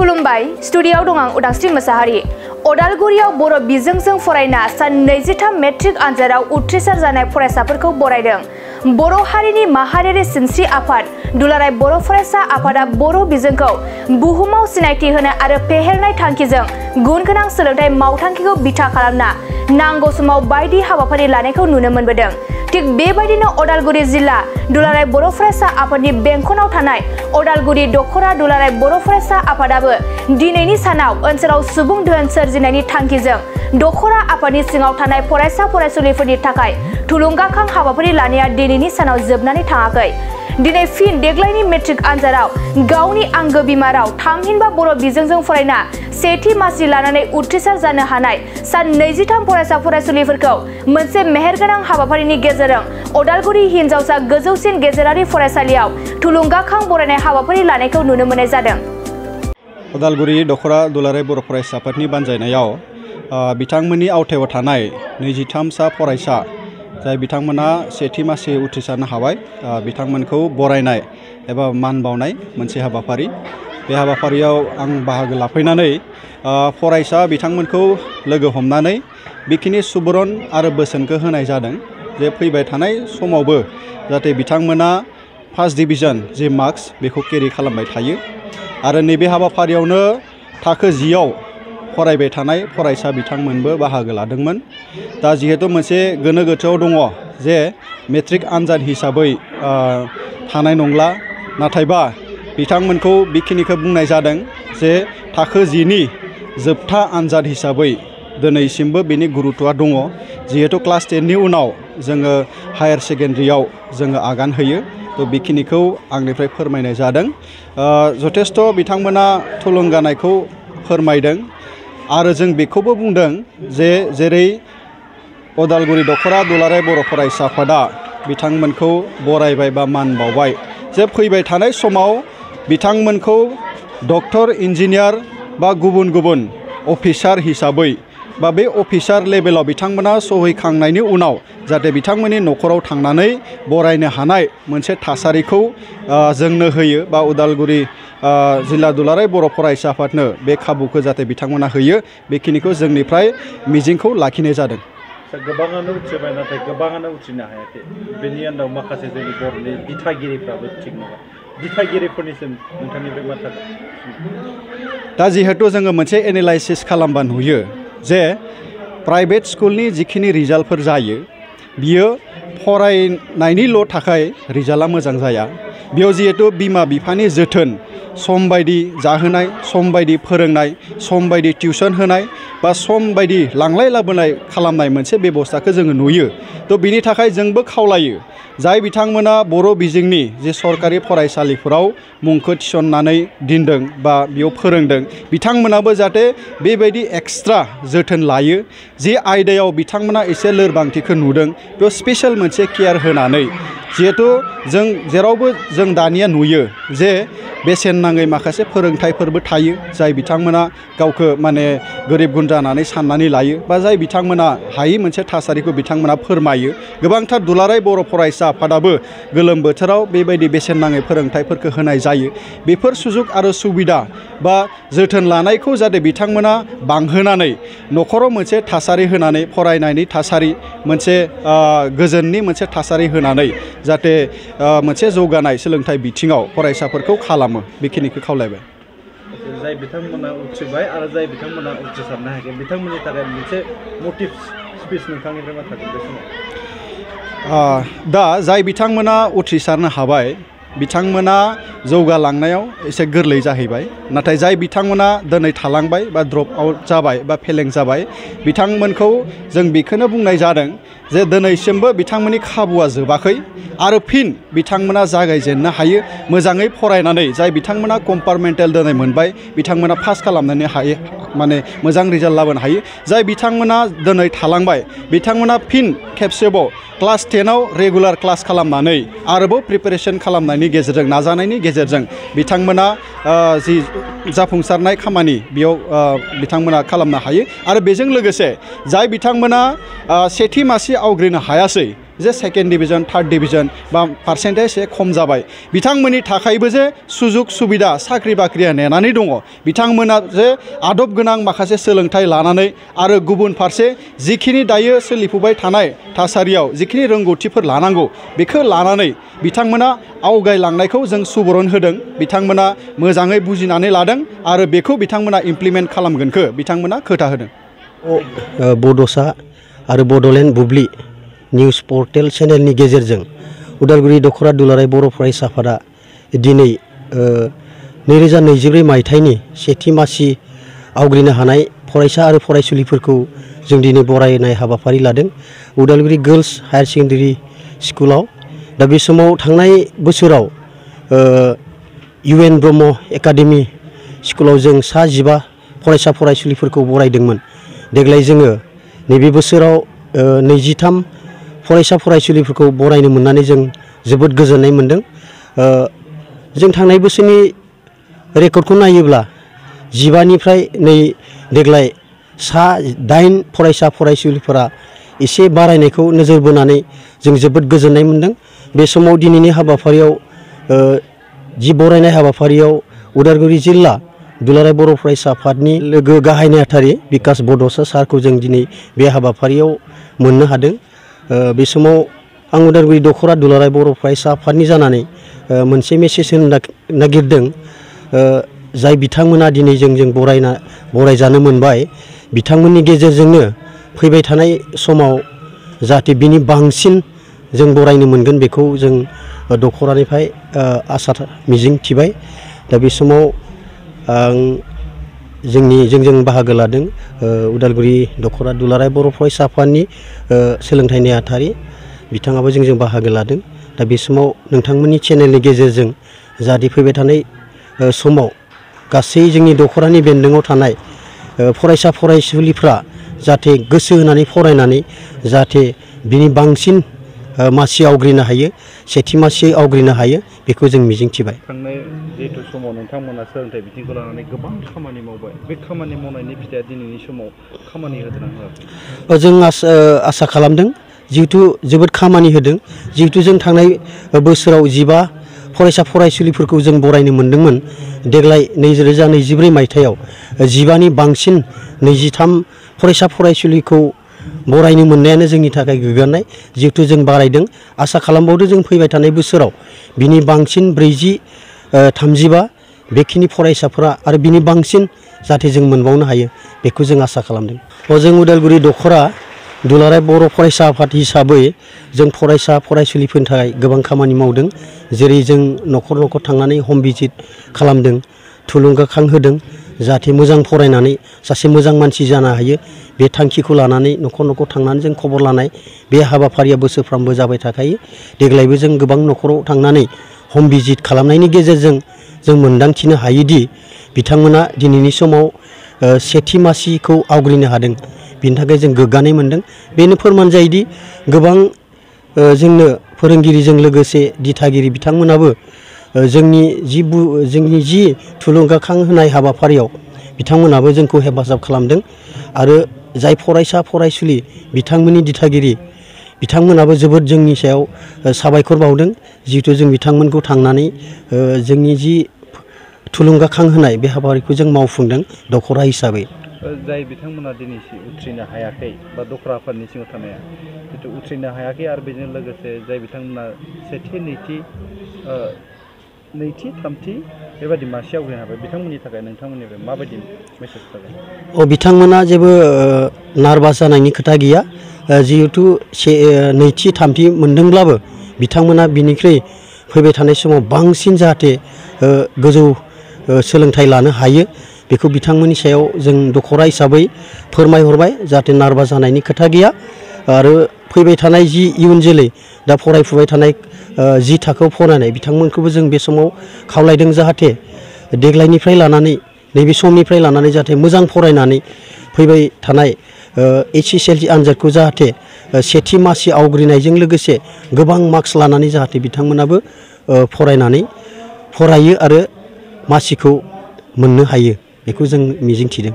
खुलुमबाय स्टुडिय'आव दं आं उदांस्रि मोसाहारि। अदालगुरियाव बर' बिजोंजों फरायना सान 23 मेट्रिक आनजादाव उथ्रिसार जानाय फरायसाफोरखौ बरायदों। बर' हारिनि माहारियारि सिनस्रि आफाद दुलाराय बर' फरायसा आफादा बर' बिजोंखौ बुहुमाव सिनायथि होनो आरो फेहेरनाय थांखिजों गुनगोनां सोलोंथाइ मावथांखिखौ बिथा खालामना नांगौ समाव बायदि हाबाफारि लानायखौ नुनो मोनबोदों। थिग बेबायदिनो अदालगुरि जिल्ला दुलाराय बर' फरायसा आफादनि बेंखनाव थानाय अदालगुरि दखरा दुलाराय बर' फरायसा आफादाबो दिनैनि सानाव ओनसोलाव सुबुं धोन सोरजिनायनि थांखिजों दखरा आफादनि सिङाव थानाय फरायसा फरायसुलिफोरनि थाखाय थुलुंगाखां हाबाफारि लानाया दिनैनि सानाव जोबनानै थाङाखै। दिनै फिन देग्लायनि मेट्रिक आनजादाव गावनि आंगो बिमा राव थामहिनबा बर' बिजोंजों फरायना सेथि मासि लानानै उथ्रिसार जानो हानाय सान 23 फरायसा फरायसुलिफोरखौ मोनसे मेहेरगोनां हाबाफारिनि गेजेरजों अदालगुरि हिनजावसा गोजौसिन गेजेरारि फरायसालियाव थुलुंगाखां बरायनाय हाबाफारि लानायखौ नुनो मोननाय जादों। अदालगुरि दखरा दुलाराय बर' फरायसा आफादनि बानजायनायाव बिथांमोननि आवथायाव थानाय 23 सा फरायसा जाय बिथांमोना सेथि मासि उथ्रिसारनो हाबाय बिथांमोनखौ बरायनाय एबा मान बावनाय मोनसे हाबाफारि। बे हाबाफारियाव आं बाहागो लाफैनानै फरायसा बिथांमोनखौ लोगो हमनानै बेखिनि सुबुरुन आरो बोसोनखौ होनाय जादों जे फैबाय थानाय समावबो जाहाथे बिथांमोना फार्स्ट डिभिजन जे मार्क्स बेखौ केरि खालामबाय थायो आरो नैबे हाबाफारियावनो थाखो 10 आव फरायबाय थानाय फरायसा बिथांमोनबो बाहागो लादोंमोन। दा जिहेतु मोनसे गोनो गोथोआव दङ जे मेट्रिक आनजाद हिसाबै थानाय नंला, नाथायबा बिथांमोनखौ बेखिनिखौ बुंनाय जादों जे थाखो 10 नि जोबथा आनजाद हिसाबै दिनैसिमबो बेनि गुरुत्वआ दङ। जिहेतु क्लास 10 नि उनाव जोङो हायार सेकेन्डारियाव जोङो आगान होयो, तो बेखिनिखौ आंनिफ्राय फोरमायनाय जादों। जथेस्थ' बिथांमोना थुलुंगानायखौ फोरमायदों आरो जों बेखौबो बुंदों जे जेरै अदालगुरि दखरा दुलाराय बर' फरायसा आफादा बिथांमोनखौ बरायबाय बा मान बावबाय जे फैबाय थानाय समाव बिथांमोनखौ डक्टर इन्जिनियार बा गुबुन गुबुन अफिसार हिसाबै बा बे अफिसार लेभेलाव बिथांमोना सहैखांनायनि उनाव जाहाथे बिथांमोननि न'खराव थांनानै बरायनो हानाय मोनसे थासारिखौ जोंनो होयो बा उदालगुरि जिल्ला दुलाराय बर' फरायसा आफादनो बे खाबुखौ जाहाथे बिथांमोना होयो, बेखिनिखौ जोंनिफ्राय मिजिंखौ लाखिनाय जादों। गोबाङानो उथ्रिबाय नाथाय गोबाङानो उथ्रिनो हायाखै। बेनि आन्दाव माखासे जोंनि बर'नि दिथागिरिफ्राबो थिग नङा। दिथागिरिफोरनिसिम नोंथांनिफ्राय मा थागोन? दा जिहेतु जोङो मोनसे एनालाइसिस खालामबा नुयो जे प्राइभेट स्कुलनि जिखिनि रिजाल्टफोर जायो बियो फरायनायनिल' थाखाय रिजाल्टआ मोजां जाया। बेयाव जिहेतु बिमा बिफानि जोथोन, सम बायदि जाहोनाय, सम बायदि फोरोंनाय, सम बायदि टिउसन होनाय बा सम बायदि लांलाय लाबोनाय खालामनाय मोनसे बेबस्थाखौ जोङो नुयो। तो बिनि थाखाय जोंबो खावलायो जाय बिथांमोना बर' बिजोंनि जे सरकारि फरायसालिफोराव मुंखौ थिसननानै दोनदों बा बेयाव फोरोंदों, बिथांमोनाबो जाहाथे बेबायदि एक्सट्रा जोथोन लायो। जे आयदायाव बिथांमोना एसे लोरबांथिखौ नुदों बेयाव स्पेशल मोनसे केयार होनानै, जिहेतु जों जेरावबो जों दानिया नुयो जे बेसेन नाङै माखासे फोरोंथाइफोरबो थायो जाय बिथांमोना गावखौ माने गोरिब गुन्द्रा होननानै साननानै लायो बा जाय बिथांमोना हायै मोनसे थासारिखौ बिथांमोना फोरमायो। गोबांथार दुलाराय बर' फरायसा आफादाबो गोलोम बोथोराव बेबायदि बेसेन नाङै फोरोंथाइफोरखौ होनाय जायो। बेफोर सुजुग आरो सुबिदा बा जोथोन लानायखौ जाहाथे बिथांमोना बांहोनानै न'खराव मोनसे थासारि होनानै फरायनायनि थासारि, मोनसे गोजोननि मोनसे थासारि होनानै जाहाथे मोनसे जौगानाय सोलोंथाइ बिथिङाव फरायसाफोरखौ खालामो, बेखिनिखौ खावलायबाय। जाय बिथांमोना उथ्रिबाय आरो जाय बिथांमोना उथ्रिसारनो हायाखै बिथांमोननि थाखाय मोनसे मटिभ स्पिच नोंथांनिफ्राय मा थागोन बे समाव? दा जाय बिथांमोना उथ्रिसारनो हाबाय बिथांमोना जौगालांनायाव एसे गोरलै जाहैबाय, नाथाय जाय बिथांमोना दिनै थालांबाय बा ड्रप आउट जाबाय बा फेलें जाबाय बिथांमोनखौ जों बेखौनो बुंनाय जादों जे दिनैसिमबो बिथांमोननि खाबुआ जोबाखै आरो फिन बिथांमोना जागायजेननो हायो। मोजाङै फरायनानै जाय बिथांमोना कम्पार्टमेन्टेल दिनै मोनबाय बिथांमोना पास खालामनानै हायो, माने मोजां रिजाल्ट लाबोनो हायो। जाय बिथांमोना दिनै थालांबाय बिथांमोना फिन खेबसेबाव क्लास 10 आव रेगुलार क्लास खालामनानै आरोबाव प्रिपेरेसन खालामनायनि गेजेरजों, नाजानायनि गेजेरजों बिथांमोना जि जाफुंसारनाय खामानि बेयाव बिथांमोना खालामनो हायो। आरो बेजों लोगोसे जाय बिथांमोना सेथि मासि आवग्रिनो हायासै जे सेकेन्ड डिभिजन थार्ड डिभिजन बा पार्सेन्टेज एसे खम जाबाय बिथांमोननि थाखायबो जे सुजुग सुबिदा साख्रि बाख्रिया नेनानै दङ बिथांमोना जे आदब गोनां माखासे सोलोंथाइ लानानै आरो गुबुन फारसे जिखिनि दायो सोलिफुबाय थानाय थासारियाव जिखिनि रोंगौथिफोर लानांगौ बेखौ लानानै बिथांमोना आवगायलांनायखौ जों सुबुरुन होदों बिथांमोना मोजाङै बुजिनानै लादों आरो बेखौ बिथांमोना इमप्लिमेन्ट खालामगोनखौ बिथांमोना खोथा होदों बड'सा आरो बड'लेण्ड बुब्लि निउस पर्टेल चेनेलनि गेजेरजों उदालगुरि दख'रा दुलाराय बर' फरायसा आफादा दिनै 2024 मायथाइनि सेथि मासि आवग्रिनो हानाय फरायसा आरो फरायसुलिफोरखौ जों दिनै बरायनाय हाबाफारि लादों उदालगुरि गर्ल्स हायार सेकेन्डारि स्कुलाव दा बे समाव थांनाय बोसोराव UN ब्रह्म एकाडेमि स्कुलाव जों 15 फरायसा फरायसुलिफोरखौ बरायदोंमोन देग्लाय जोङो नैबे बोसोराव 23 फरायसा फरायसुलिफोरखौ बरायनो मोननानै जों जोबोद गोजोननाय मोनदों जों थांनाय बोसोरनि रेकर्डखौ नायोब्ला 15 निफ्राय नै देग्लाय 8 फरायसा फरायसुलिफोरा एसे बारायनायखौ नोजोर बोनानै जों जोबोद गोजोननाय मोनदों बे समाव दिनैनि हाबाफारियाव जि बरायनाय हाबाफारियाव उदालगुरि जिल्ला दुलाराय बर' फरायसा आफादनि लोगो गाहाय नेहाथारि बिकास बड'सा सारखौ जों दिनै बे हाबाफारियाव मोननो हादों बे समाव आं उदालगुरि दख'रा दुलाराय बर' फरायसा आफादनि जानानै मोनसे मेसेज होनो नागिरदों जाय बिथांमोना दिनै जों बरायजानो मोनबाय बिथांमोननि गेजेरजोंनो फैबाय थानाय समाव जाहाथे बिनि बांसिन जों बरायनो मोनगोन बेखौ जों दख'रानिफ्राय आसा मिजिं थिबाय दा बे समाव आं जों बाहागो लादों उदालगुरि दख'रा दुलाराय बर' फरायसा आफादनि सोलोंथाइ नेहाथारि बिथाङाबो जों बाहागो लादों दा बे समाव नोंथांमोननि चेनेलनि गेजेरजों जाहाथे फैबाय थानाय समाव गासै जोंनि दख'रानि बेन्दोङाव थानाय फरायसा फरायसुलिफ्रा जाहाथे गोसो होनानै फरायनानै जाहाथे बिनि बांसिन मासि आवग्रिनो हायो सेथि मासि आवग्रिनो हायो बेखौ जों मिजिंथिबाय थांनाय जिहेतु समाव नोंथांमोना सोलोंथाइ बिथिंखौ लानानै गोबां खामानि मावबाय बे खामानि मावनायनि फिथाइया दिनैनि समाव खामानि होदों ना होआखै जों आसा खालामदों जिहेतु जोबोद खामानि होदों जिहेतु जों थांनाय बोसोराव 15 फरायसा फरायसुलिफोरखौ जों बरायनो मोनदोंमोन देग्लाय 2024 मायथाइयाव 15 नि बांसिन 23 फरायसा फरायसुलिखौ बरायनो मोननायानो जोंनि थाखाय गोग्गानाय जिहेतु जों बारायदों आसा खालामबावदों जों फैबाय थानाय बोसोराव बिनि बांसिन 40 35 बेखिनि फरायसाफोरा आरो बिनि बांसिन जाहाथे जों मोनबावनो हायो बेखौ जों आसा खालामदों जों उदालगुरि दख'रा दुलाराय बर' फरायसा आफाद हिसाबै जों फरायसा फरायसुलिफोरनि थाखाय गोबां खामानि मावदों जेरै जों न'खर न'खर थांनानै हम भिजिट खालामदों थुलुंगाखां होदों जाहाथे मोजां फरायनानै सासे मोजां मानसि जानो हायो बे थांखिखौ लानानै न'खर न'खर थांनानै जों खबर लानाय बे हाबाफारिया बोसोरफ्रामबो जाबाय थाखायो देग्लायबो जों गोबां न'खराव थांनानै हम भिजिट खालामनायनि गेजेरजों जों मोनदांथिनो हायोदि बिथांमोना दिनैनि समाव सेथि मासिखौ आवग्रिनो हादों बिनि थाखाय जों गोग्गानाय मोनदों बेनो फोरमान जायोदि गोबां जोंनो फोरोंगिरिजों लोगोसे दिथागिरि बिथांमोनाबो जोंनि जि थुलुंगाखां होनाय हाबाफारियाव बिथांमोनाबो जोंखौ हेफाजाब खालामदों आरो जाय फरायसा फरायसुलि बिथांमोननि दिथागिरि बिथांमोनाबो जोबोद जोंनि सायाव साबायखर बावदों जिहेतु जों बिथांमोनखौ थांनानै जोंनि जि थुलुंगाखां होनाय बे हाबाफारिखौ जों मावफुंदों दख'रा हिसाबै जाय बिथांमोना दिनैसिम उथ्रिनो हायाखै बा दख'रा आफादनि सिङाव थानाया जितु उथ्रिनो हायाखै आरो बेजों लोगोसे जाय बिथांमोना सेथि नैथि थामथि बेबायदि मासि आवग्रिनो हाबाय बिथांमोननि थाखाय नोंथांमोननिफ्राय माबायदि मेसेज थागोन बिथांमोना जेबो नार्भास जानायनि खोथा गैया जिहेतु नैथि थामथि मोनदोंब्लाबो बिथांमोना बिनिख्रुइ फैबाय थानाय समाव बांसिन जाहाथे गोजौ सोलोंथाइ लानो हायो बेखौ बिथांमोननि सायाव जों दख'रा हिसाबै फोरमायहरबाय जाहाथे नार्भास जानायनि खोथा गैया आरो फैबाय थानाय जि इयुन जोलै दा फरायफुबाय थानाय जि थाखोआव फरायनाय बिथांमोनखौबो जों बे समाव खावलायदों जाहाथे देग्लायनिफ्राय लानानै नैबे समनिफ्राय लानानै जाहाथे मोजां फरायनानै फैबाय थानाय HSLC आनजादखौ जाहाथे सेथि मासि आवग्रिनायजों लोगोसे गोबां मार्क्स लानानै जाहाथे बिथांमोनाबो फरायो आरो मासिखौ मोननो हायो बेखौ जों मिजिंथिदों।